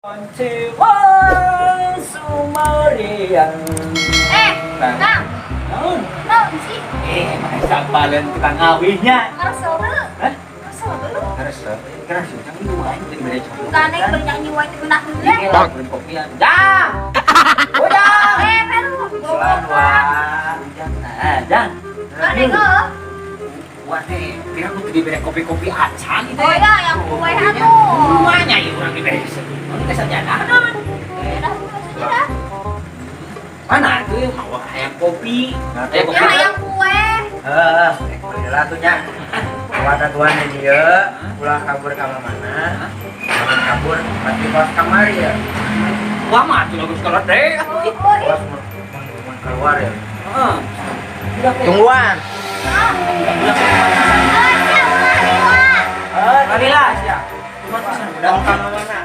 One, two, one, sumarian. Eh, Nah. Kang, Naon? naon sih? Eh, masa palen tukang ngawihnya. Karasore. Hah? Karasore lu. Keras, keras. Jangan lu aing tadi bere cowok. Bukan yang bernyanyi wae teu geunah heula. Iya, beri kopian. Jang! Ujang! Eh, peru. Selan wah, Ujang. Nah, Jang. Kan ego. Wah, teh, kira aku tadi bere kopi-kopi acan gitu. Oh ya, yang kue atuh. Rumahnya ya urang dibere. Ini teh sajadah naon? Udah, sudah. Mana tuh mau hayang kopi? Hayang Ya hayang kue. Heeh, lah tuh nya. Kuat tuan di dieu, ulah kabur ka mana? Lamun kabur pasti kos kamar ya. Wah, mah tuh lagu sekolah deh. Oh, Kos mun mun keluar ya. Heeh. Udah, teh. Tungguan. Alhamdulillah, siap. Cuma pisan udah. Tong ka mana?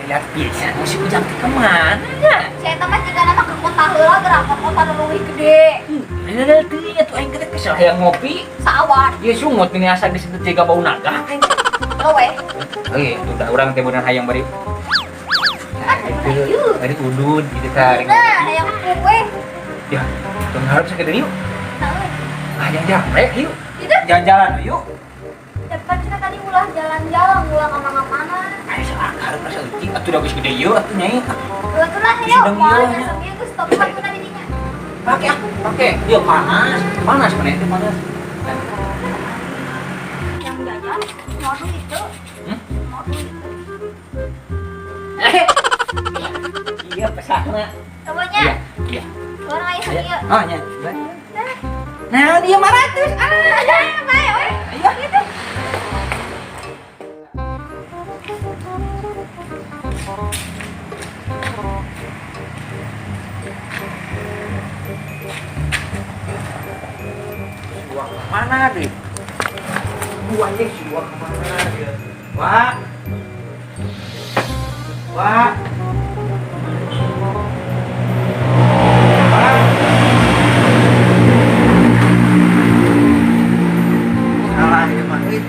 Lihat pisan si Ujang teh kemana ya? Saya tambah jika nama ke kota heula geura ke kota nu leuwih gede. Ini teh nya tuh aing teh kesel hayang ngopi. Saawan. Ieu sungut ini asa geus teu jiga bau naga. Lewe. Oke, tuh dah urang teh beunang hayang bari. Kan ieu. Bari udud gitu teh. Nah, hayang kue. Ya, tong harap sakedeung yuk. Naon? Ah, jalan-jalan rek yuk. Itu Jalan-jalan yuk. depan cina tadi ulah jalan-jalan, ulah kemana-mana. Ayo salah hareup rasa eutik atuh da geus gede ieu atuh nyai. Ulah tuh lah, yuk. Sedang Moal ieu, nya nya. sambil geus stop satu tadi dinya. Pakai ah, pakai. Ieu panas, panas mana itu panas. Yang jajan, mau duit itu. Hmm? Mau duit itu. Iya, pesakna. Coba nya. Iya, iya. Orang aya Iya. sakieu. Oh, nya. Nah, dia 500. Ah, Ah, bae we. iya. Gitu. Buang kemana deh? Buang deh, si buang kemana dia? Wah, wah, wah. Salah ieu mah euy.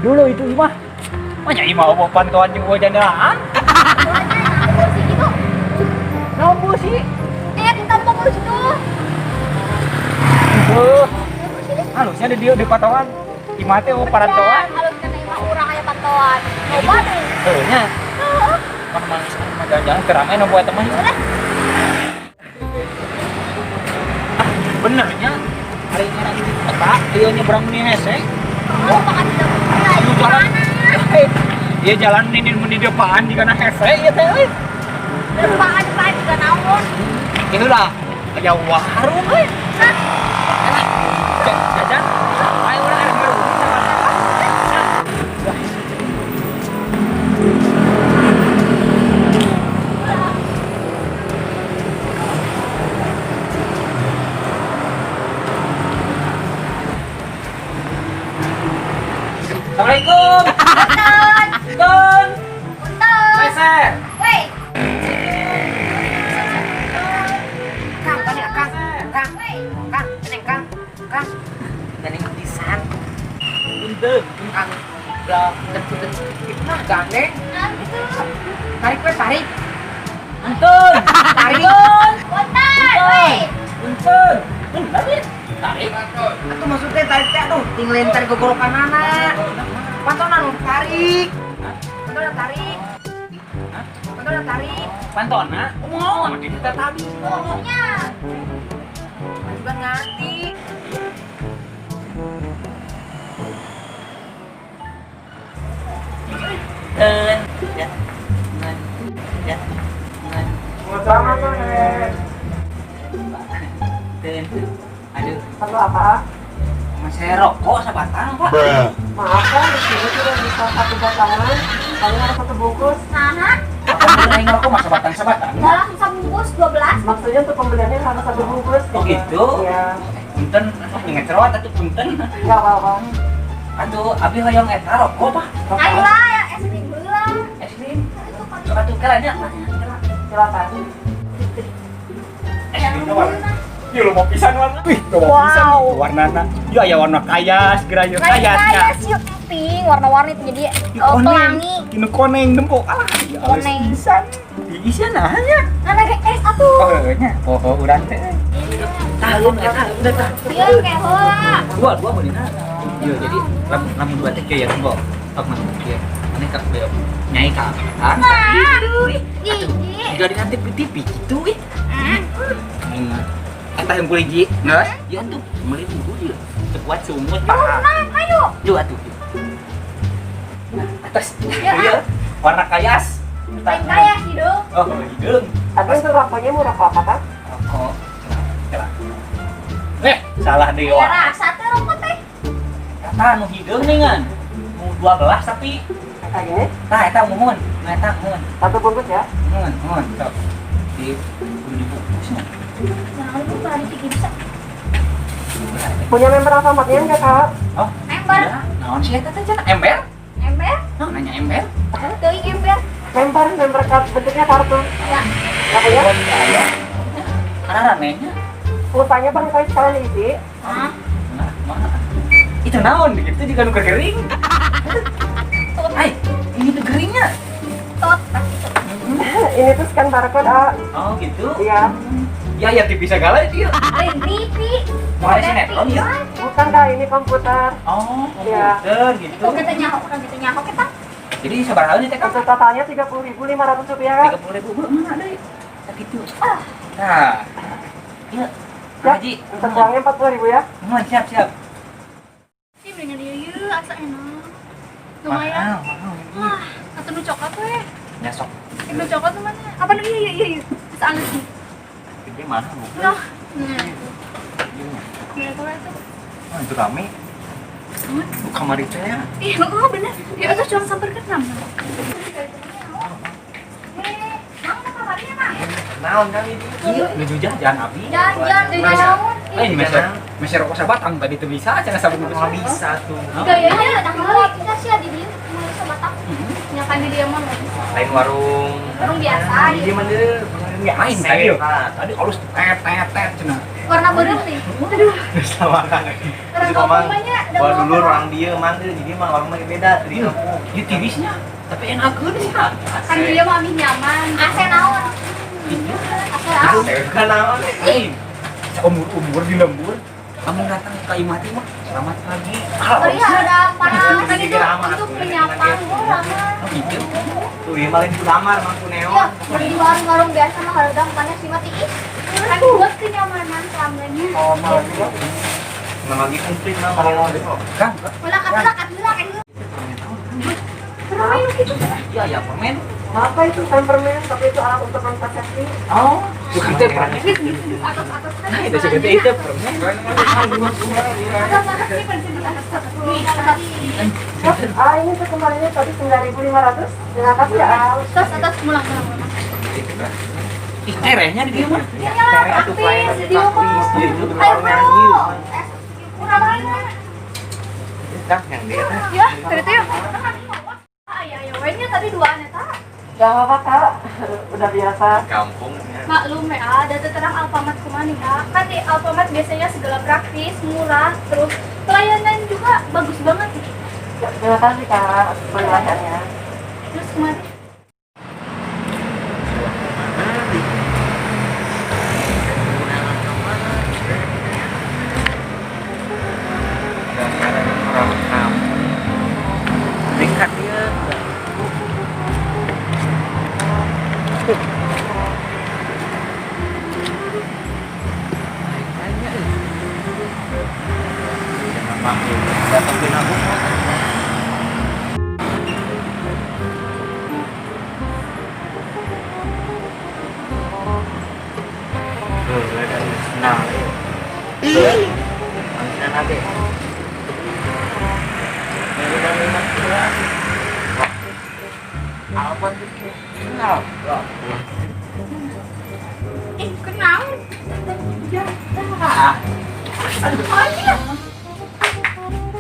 Dulu itu mah. Manya imah mau pantauan jeung gua jandahan. Soalnya yang kursi gitu. Naon bu sih? Eh, ditampung lu situ. Heuh, Kursi deh. halusnya di dieu di pantauan. Imah teh oh parantauan. Halus kana imah urang aya pantauan. Loba deh. Heuh nya. Heeh. Mana manis mah jalan-jalan keramai nu buat teman. Udah. Benernya hari ini lagi di peta, ieu nyebrang meni hese. Oh, makan tidak Ayo jalan. Iya jalan ini di depan di kana hese ieu teh euy. Depan depan juga naon. Itu lah aya warung euy. Hah? Jajan. Ayo urang arek baru. Assalamualaikum. Punten. Don. Punten. Meser. Woi. Kang, kan ya, Kang. Kang, Woi. Kang, neng Kang. Kang, neng pisan. Punten. Kang, lah, punten itu mah gandeng. Nah, gitu. Tarik we, tarik. Punten. Tarik. Punten. Woi. Punten. Bener ya? Tarik. Atuh maksudnya tarik teh aduh, ting lenter gogorokanana. Pantona nu tarik. Pantona tarik. Pantona tarik. Pantona. Oh, mau di tadi. Ngomongnya. Juga ngerti. Dan ya. Ya. Selamat sore. Dan aduh, Perlu apa? mas saya rokok sabatang, Pak. Maaf kan, di sini tidak bisa satu batangan, paling harus satu bungkus. Nah, Apa yang ngerokok mas sabatang sabatang? dalam sabungkus 12. Maksudnya untuk pembeliannya harus satu bungkus. Oh gitu. Iya, Punten, ngecerot atuh punten. nggak apa-apa. Aduh, abi hoyong eta rokok, Pak. Ayo lah, ya es krim heula. Es krim. Itu kan Sok atuh kela nya. Silakan. Es yang krim doang. heula. Ieu loba pisan warna. Wih, loba pisan Wow. warnana. Ieu aya warna kayas, geura ieu Kayak kayasnya. kayas yuk pink warna-warni tuh jadi Ieu oh, pelangi. Ini koneng nempo. Alah, ieu alus Koneng. pisan. Diisian nah nya. Nah, kayak es atuh. Oh, nya. Oh, oh, urang teh. Tah, eta udah tah. Iya, kayak heula. Dua, dua beulina. Iya, jadi lamun dua teh kieu ya tempo. Tok mah kieu. Ini ka nyai ka. Ah, Nah, jijik. Juga di TV-TV gitu ih. Eta yang boleh ji. Geus, ya tuh meuli tunggu dia. Teu kuat sumut paha. Nah, ayo. Yuk atuh. Nah, atas. Ya. Iya, warna kayas. Lain kayas hidup. Oh, hideung. Tapi untuk rokoknya mau rokok apa, Kak? Rokok. Celah. Eh, salah deui Ya wah. rasa teh rokok teh. Eta nu hideung nih ngan. Nu 12 tapi Kayak gini, tah eta muhun. Nah eta muhun. satu bungkus ya. Muhun, muhun. Sok. Di kudu dibungkusnya. Nah, lu pernah dipikir bisa. Punya member Alfamartnya enggak, Kak? Oh, Ember. iya. Naon sih eta teh cenah? Ember? Ember? Naon nanya ember? Teuing ember. Member, member kart, bentuknya kartu. Ya. Nggak punya? Karena ranehnya. Pulsanya barangkali sekalian diisi. Hah? Nah, mana? Itu naon gitu juga nu kering. Tot, Ai, ini tuh keringnya. tot, pasti tot. Ini tuh scan barcode, A. Oh, gitu. Iya. Ya, ya TV segala itu ya. Lain TV. Mau ada sinetron ya? Bukan, Kak, ini komputer. Oh, Iya. komputer gitu. Itu kita nyaho, kan kita nyaho kita. Jadi sabaraha nih teh Kang? Untuk totalnya 30.500 rupiah, Kak. 30.000 Bu, mana deui? Sakitu. Nah. Iya. Siap. Haji. Untuk uangnya 40.000 ya. Mohon siap, siap. Sih mendingan ieu ieu asa enak. Lumayan. Mahal, mahal. Wah, atau nu coklat we. Ya sok. Eh, nu coklat tuh mana? Apa nu iya iya iya. Asa alus nih. Gede mana, Bu? Nah. Nah. Boleh itu. Oh, itu rame. Kamar itu ya. Ih, oh bener. Ya itu cuma sampai ke enam. Naon kali ini? Iya, nuju jajan abi. Jajan, jajan. Eh, ini meser, meser rokok sabatang tadi tuh bisa cenah sabungkus. Nggak bisa tuh. Gayanya ada kita sih di dia mau sebatang. Ya kan di dia mah nggak bisa. Lain warung. Warung biasa Di gitu. mana deh? Lain tadi yo. Tadi halus tet tet tet cenah. Warna beureum nih. Aduh, Sama kan. orang Itu mang. kampung banyak. Kalau dulu orang dia mang deh, jadi mah orang mah beda di Iya, kampung. ieu tirisnya. Tapi enakeun sih. Kan dia mah mie nyaman. AC naon? AC naon? Kan naon? Lain. Seumur-umur di lembur, kamu datang ke imah teh mah selamat pagi. Oh iya ada para kan itu Ramah. untuk menyapa oh ramah. Oh gitu. Tuh ieu mah lain ku damar mah ku Iya, neon. beli di warung-warung biasa mah harga makannya sih mati ih. Kan buat kenyamanan pelanggannya. Oh, malam juga. Nah, lagi komplit mah kalau Kang, Ulah kata kata kan. Permen gitu. iya ya permen. Apa itu bukan permen, tapi itu alat untuk kontrasepsi. Oh, bukan teh permen. Atas atas kan. Nah, itu sudah itu permen. Atas atas sih pensil di atas atas. Ah, ini tuh kembalinya tadi 9.500. Terima kasih ya, Al. Atas atas mulang mulang mulang. Ih, terehnya di dieu mah. Iya praktis di dia mah. Ayo bro. Kurang mana? Kang yang dia teh. Ya, tadi tuh ya. Ayo ayo, wenya tadi duaan eta. Gak apa-apa, Kak. Udah biasa. Kampung ya. Maklum ya, ada terang Alfamart kumaha ya. Kan di Alfamart biasanya segala praktis, murah, terus pelayanan juga bagus banget nih. Terima kasih, Kak, penjelasannya. Terus kumaha? Orang kampung. Dekat dia. Jangan panggil. Datang ke nabung. Tuh, kan senang. Senang nanti. Apa tuh? Kenal. Ih, kenal. Ah, Oh iya.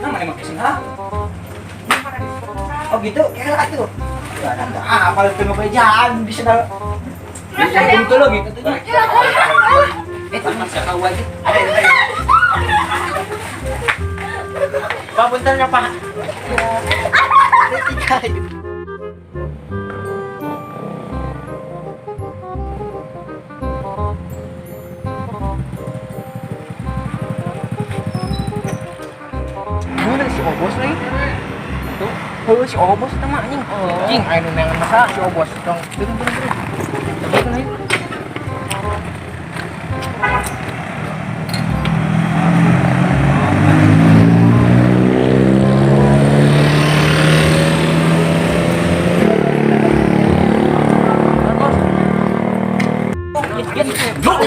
nah mana make sendal? Oh gitu, kela tuh. Ya, ah, apa itu ngebejaan di sendal. Itu lo gitu tuh. Maksa kau aja. Pak, punten ya, Pak. Tiga. Mana si Obos lagi? Tuh, oh si Obos itu mah anjing. Anjing, ayo neangan masa si Obos dong. Turun, turun, turun. Turun lagi.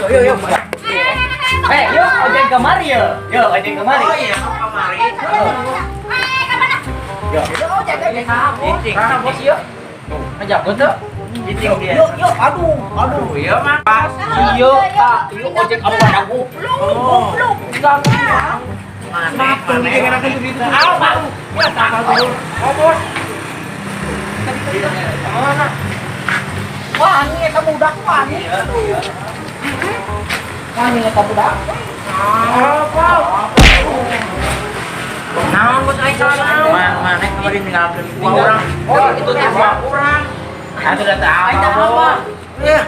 Yo yo. Eh, yo ojek kemari yo. Yo ojek kemari. Oh iya, kemari. Yo. Yo, jaga Cicing. Nah, bos yo. Ngajak tuh. Cicing dia. Yo, yo, aduh, aduh. Iya mah. Pak, iyo, Pak, iyo ojek apa aku? Oh. Enggak. Mana? Mana? Au, Pak. Ya, tak dulu. Oh, bos. Mana? Wah, ini eta budak wah ini. Wah, ini eta budak. Apa? Naon bos aing salah. Mana kemarin ninggalkeun dua orang. Oh, itu teh Dua orang. Atuh da teh Aing apa? teh apa? Iya.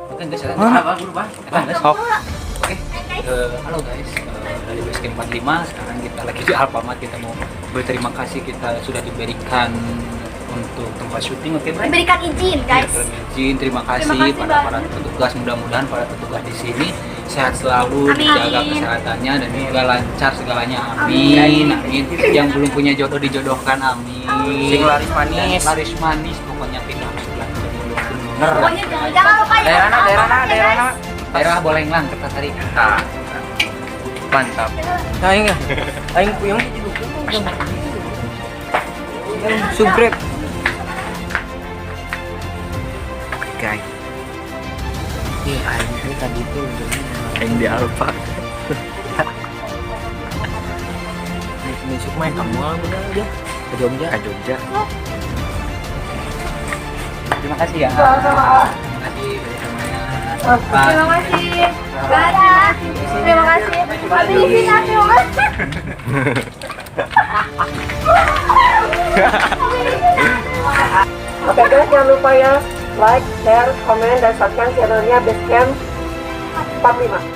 Bukan guys, apa berubah? Oke. Halo guys, dari Basecamp 45 sekarang kita lagi di Alfamart, kita mau berterima kasih kita sudah diberikan untuk tempat syuting, oke Bray? Diberikan izin, guys. Ya, izin, terima kasih, Terima kasih pada para banget. petugas, mudah-mudahan para petugas di sini sehat selalu, Amin. dijaga kesehatannya dan juga lancar segalanya. Amin. Amin. Yang belum punya jodoh dijodohkan, amin. Sing laris manis. Dan laris manis pokoknya pindah sebelah bener. Pokoknya jangan lupa ya. Daerah mana? Daerah mana? Ya, Daerah guys. mana? Daerah Bolenglang, Kertasari. Nah. Mantap. Aing ya. Aing puyeng. Subscribe. Oke, guys. Ih, aing teh tadi tuh Aing di Alfa. Besok main kamu lah udah aja. Ke Jogja. Ke Jogja. Terima kasih ya. Terima kasih semuanya. Terima kasih. Dadah. Terima kasih. Habis izin, terima kasih. Oke guys, jangan lupa ya like, share, komen, dan subscribe channelnya Basecamp 45.